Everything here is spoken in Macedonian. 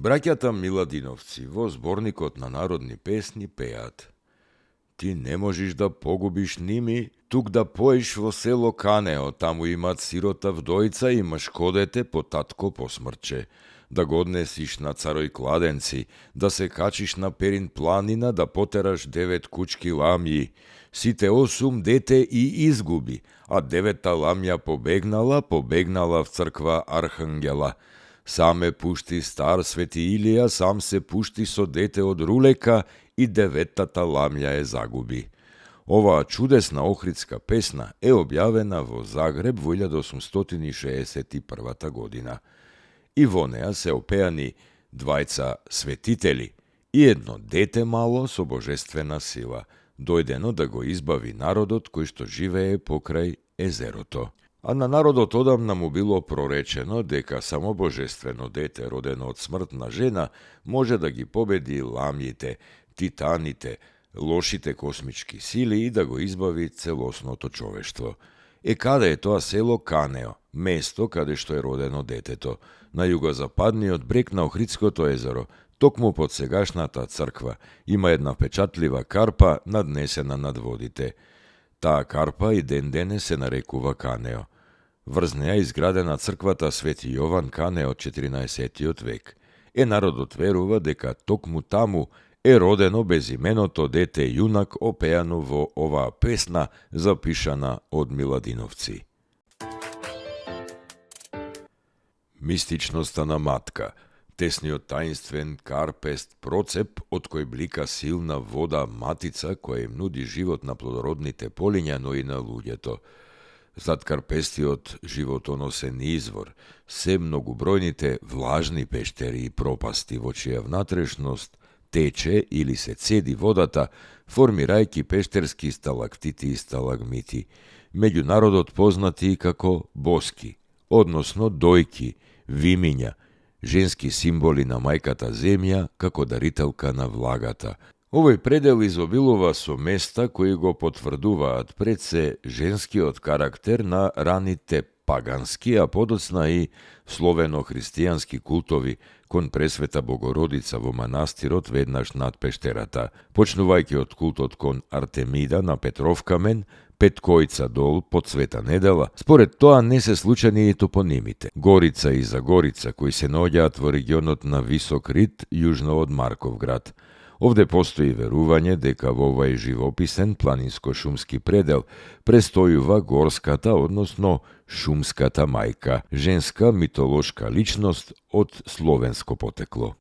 Браќата Миладиновци во зборникот на народни песни пеат: Ти не можеш да погубиш ними, тук да поеш во село Канео, таму имат сирота вдојца и мшко дете по татко посмрче. Да го однесиш на Царој кладенци, да се качиш на Перин планина, да потераш 9 кучки ламји. Сите 8 дете и изгуби, а 9 ламја побегнала в црква Архангела. Саме пушти стар Свети Илија, сам се пушти со дете од рулека и 9-та ламја загуби. Оваа чудесна охридска песна е објавена во Загреб во 1861 година. И во неа се опеани двајца светители и едно дете мало со божествена сила, дојдено да го избави народот кој што живее покрај езерото. А на народот одамна му било проречено дека само божествено дете родено од смртна жена може да ги победи ламјите, титаните, лошите космички сили и да го избави целосното човештво. Каде е тоа село Канео, место каде што е родено детето? На југозападниот брег на Охридското езеро, токму под сегашната црква, има една печатлива карпа наднесена над водите. Таа карпа и ден денес се нарекува Канео. Врз неа изградена црквата Свети Јован Кане од 14 век. Народот верува дека токму таму е родено безименото дете јунак опеано во оваа песна запишана од Миладиновци. Мистичноста на матка, тесниот таинствен карпест процеп од кој блика силна вода матица која им нуди живот на плодородните полиња, но и на луѓето. Зад карпестиот животоносен извор, се многубројните влажни пештери и пропасти во чија внатрешност тече или се цеди водата, формирајќи пештерски сталактити и сталагмити, меѓу народот познати како боски, односно дојки, вимиња, женски символи на мајката земја како дарителка на влагата. Овој предел изобилува со места кои го потврдуваат пред се женскиот карактер на раните пагански, а подоцна и словено-христијански култови кон Пресвета Богородица во манастирот веднаш над пештерата, почнувајќи од култот кон Артемида на Петровкамен, Петкојца дол под Света Недела. Според тоа не се случајни и топонимите Горица и Загорица, кои се наоѓаат во регионот на Висок Рид, јужно од Марковград. Овде постои верување дека во овај живописен планинско-шумски предел престојува горската, односно шумската мајка, женска митолошка личност од словенско потекло.